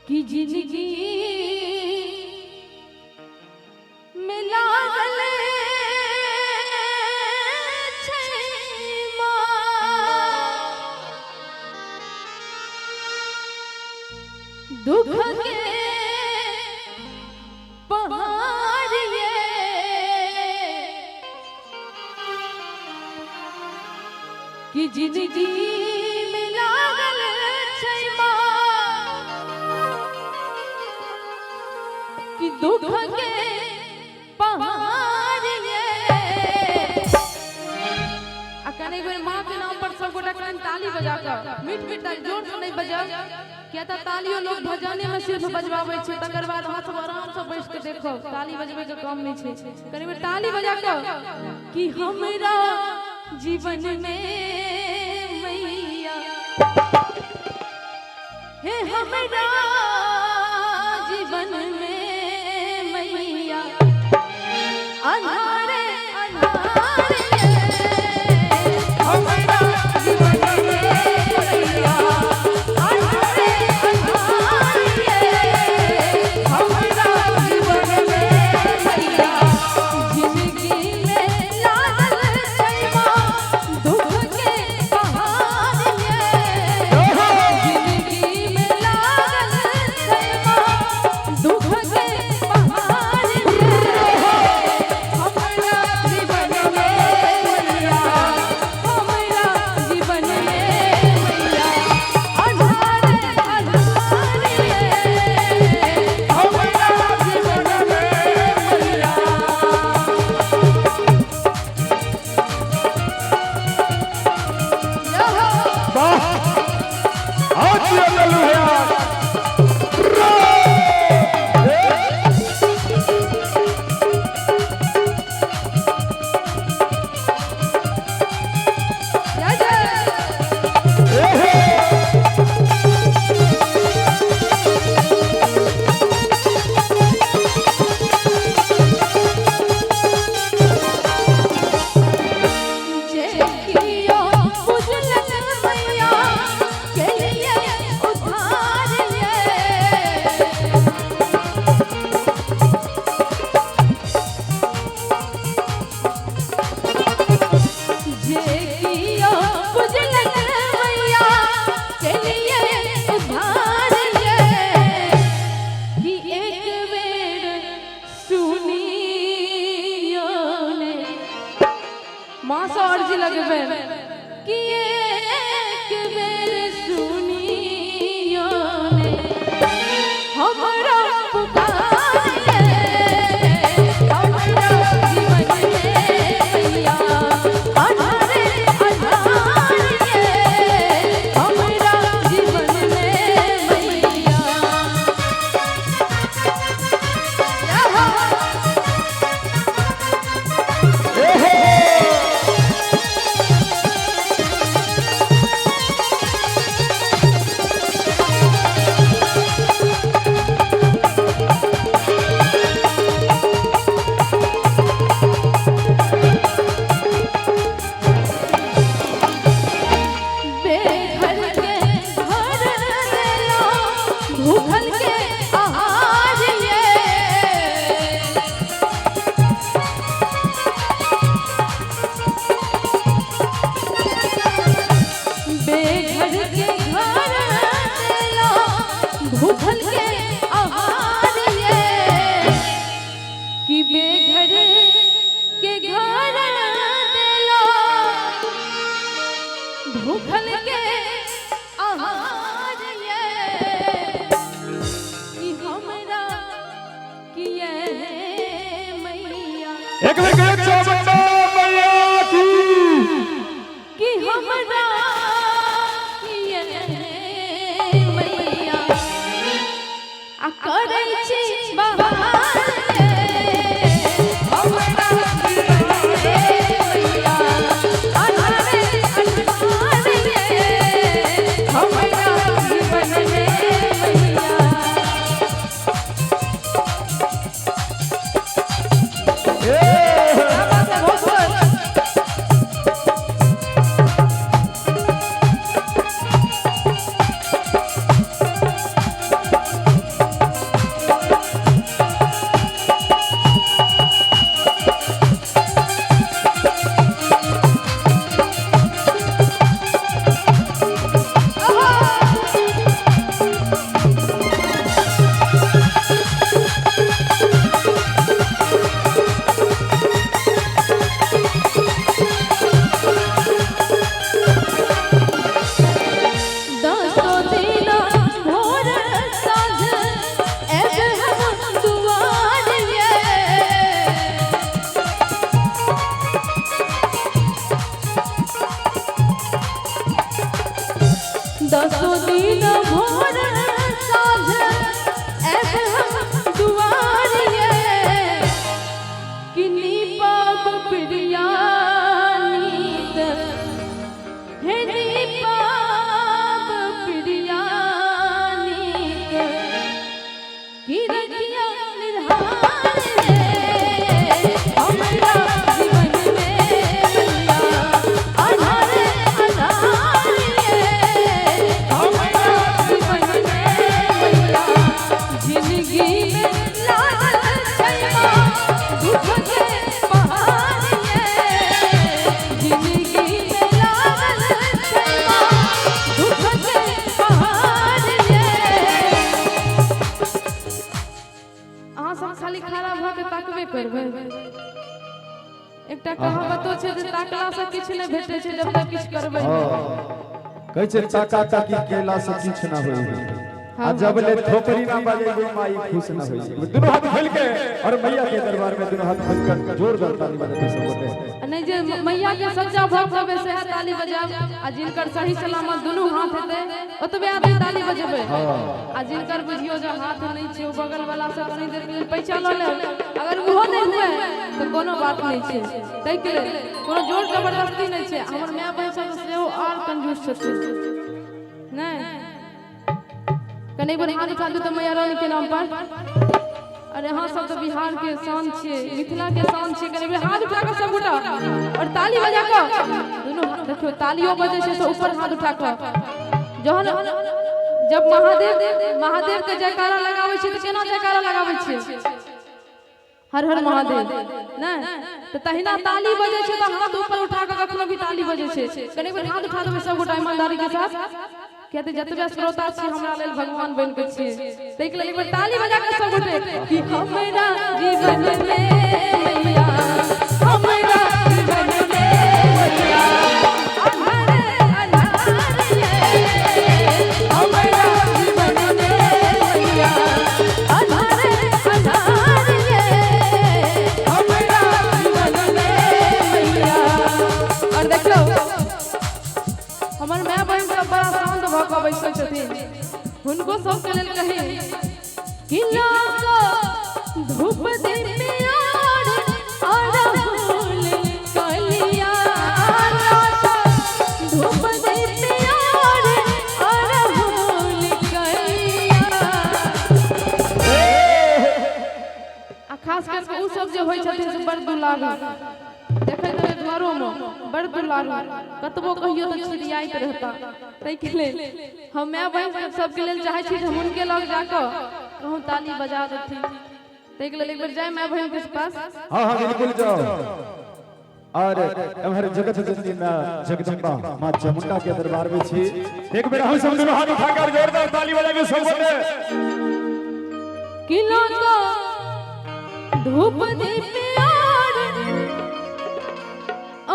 कि जिंदगी में लागल छै माँ, दुख के पहाड़ ये, कि जिंदगी में लागल छै माँ, कि दुख के पहाड़ ये। आ कने एक बेर माँ के नाम पर सब गोटा कने ताली बजा कऽ, मीठ मीठ ताली, जोर से नहीं बजाओ, किया तऽ तालियो लोग भजने में सिर्फ बजबाबै छै, तकर बाद अहाँ सब आराम से बैस के देखो, ताली बजबै के काम नहीं छै। कने बेर ताली बजा कऽ कि हमरा जीवन में मैया, हे हमरा जीवन में मैया, अन्हारे अन्हारे हमरा जीवन में मैया, अन्हारे अन्हारे हमरा जीवन में मैया, जिंदगी में लागल छै माँ दुख के पहाड़ ये, जिंदगी में लागल छै माँ दुख के पहाड़ ये, हमरा जीवन में मैया, हमरा जीवन में मैया, अन्हारे अन्हारे हमरा जीवन में मैया। वाह, आज ये लल्लू है यार। जय जय। जे कियो बुझलक मैया के लिए उधार ये, जे कियो बुझलक मैया के लिए उधार ये, कि एक बेर सुनियो ने माँ से अर्जी लगबे कि एक बेर सुनियो ने हमरा पुकार ये, हमरा जीवन में मैया, अन्हारे अन्हारे हमरा जीवन में मैया। बेघर के घर देलो, भूखल के आहार ये, बेघर के घर देलो, भूखल के आहार ये, कि बेघर के घर देलो, भूखल के आहार ये, कि हमरा किए मैया, एक बेर कहियो चामुंडा मैया की। कि हमरा किए मैया, करबै। एकटा कहावतो छै जे ताकला से किछु नहि भेटै छै जब तक किछु करबै नहि। कहै छै ताका ताकी केला से किछु ना होई, आ जब ले थोपड़ी ना बजेबे माई खुश ना होई। दोनों हाथ खोल के और मैया के दरबार में दोनों हाथ खोल कर जोरदार ताली बजाते सब गोटे। आ नहि जे मैया के सच्चा भक्त होबै सएह ताली बजाब, आ जिनकर सही सलामत दुनू हाथ हेतै ओतबे आदमी ताली बजेबै। आ जिनकर बुझियो जे हाथ नहि छै ओ बगल वाला से कनी देर के लेल पैसा लऽ लेब, अगर ओहो नहि हुए तऽ कोनो बात नहि छै। ताहिके लेल कोनो जोर जबरदस्ती नहि छै। हमर माय बहिन सब सेहो आर कंजूस छथिन। नहि कनी एक बेर हाथ उठा दियौ तऽ मैया रानी के नाम पर। अरे अहाँ सब तऽ बिहार के शान छियै, मिथिला के शान छियै। कनी बेर हाथ उठा कऽ सब गोटा और ताली बजा कऽ दुनू हाथ देखियौ, तालियो बजै छै तऽ ऊपर हाथ उठा कऽ। जहन जब महादेव महादेव के जयकारा लगाबै छियै तऽ केना जयकारा लगाबै छियै? हर हर महादेव। नहि तऽ तहिना ताली बजै छै तऽ हाथ ऊपर उठा कऽ कखनो भी ताली बजै छै। कनी बेर हाथ उठा देबै सब गोटा ईमानदारी के साथ, किया तऽ जतबे श्रोता छी हमरा लेल भगवान बनि कऽ छियै। ताहिके लेल एक बेर ताली बजा कऽ सब गोटे कि हमरा जीवन में मैया, हमरा जीवन में मैया, अन्हारे अन्हार ये, हमरा जीवन में मैया, अन्हारे अन्हार ये, हमरा जीवन में मैया। और देखियौ हमर माय बहिन सब बड़ा शांत भऽ कऽ बैसल छथिन, हुनको सबके लेल कही कि धूप दीप और अड़हुल कलिया, धूप दीप और अड़हुल कलिया। आ खास करके उ सब जे होइ छथिन से बड़ दुलारू, देखैत हेबै घरोमे बड़ दुलारू, कतबो कहियो तऽ छिड़ियाइत रहता। ताहिके लेल हम माय बहिन सबके लेल चाहै छी जे हम हुनके लग जाकऽ कहूँ ताली बजा देथिन। ताहिके लेल एक बेर जाय माय बहिन के पास। हाँ हाँ बिल्कुल जाओ। और हमारे जगत जननी माँ जगदम्बा माँ चामुंडा के दरबार में छी, एक बेर हम सब दोनों हाथ उठाकर जोरदार ताली बजाएंगे सब गोटे। किलो को धूप दीप और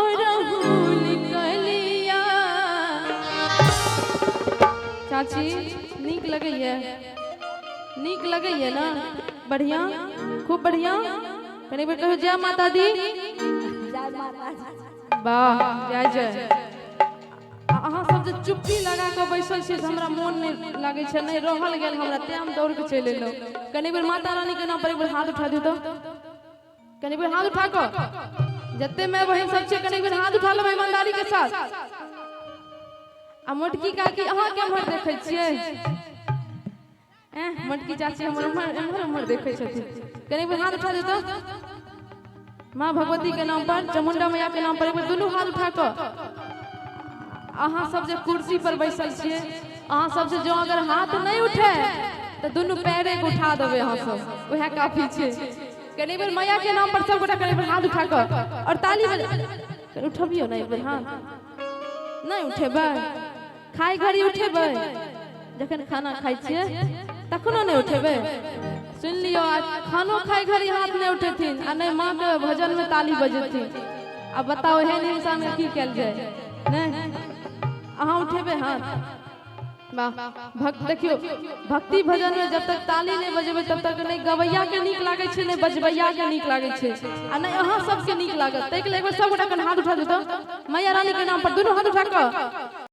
अड़हुल कलिया। चाची नीक लगैया? नीक लगैया ना? बढ़िया, खूब बढ़िया। कनी बेर कहियो जय माता दी। जय माता दी। वाह, जय जय। आ अहाँ सब जे चुप्पी लगा कऽ बैसल छियै से हमरा मोन नहि लागै छै, नहि रहल गेल हमरा, तें हम दौड़ के चलि एलहुँ। कनी बेर माता रानी के नाम पर एक बेर हाथ उठा दियौ तऽ, कनी बेर हाथ उठा कऽ जते माय बहिन सब छियै कनी बेर हाथ उठा लेबै ईमानदारी के साथ। आ मोटकी काकी अहाँ केम्हर देखै छियै? एह मोटकी चाची हमर एम्हर एम्हर एम्हर देखै छथिन। कनी बेर हाथ उठा दियौ तऽ माँ भगवती के नाम पर, चामुंडा मैया के नाम पर एक बेर दुनू हाथ उठा कऽ। अहाँ सब जे कुर्सी पर बैसल छियै, अहाँ सब से जो अगर हाथ नहीं उठे तऽ दुनू पैरे के उठा देबै अहाँ सब, वएह काफी छै। कनी बेर मैया के नाम पर सब गोटा कनी बेर हाथ उठा कऽ और ताली बजा। उठबियौ ने एक बेर हाथ? नहि उठेबै? खाय घड़ी उठेबै? जखन खाना खाइ छियै तखनो नहि उठेबै? सुनि लियौ, आ खानो खाय घड़ी हाथ नहि उठेथिन आ नहि माँ के भजन में ताली बजेथिन। आ बताओ एहन इंसान के की कयल जाय? नहि अहाँ उठेबै हाथ? वाह भक्त, देखियौ भक्ति भजन में जब तक ताली नहि बजेबै तब तक नहि गवैया के नीक लागै छै, नहि बजबैया के नीक लागै छै, आ नहि अहाँ सबके नीक लागत। ताहिके लेल एक बेर सब गोटा कनि हाथ उठा दियौ तऽ मैया रानी के नाम पर दुनू हाथ उठा कऽ।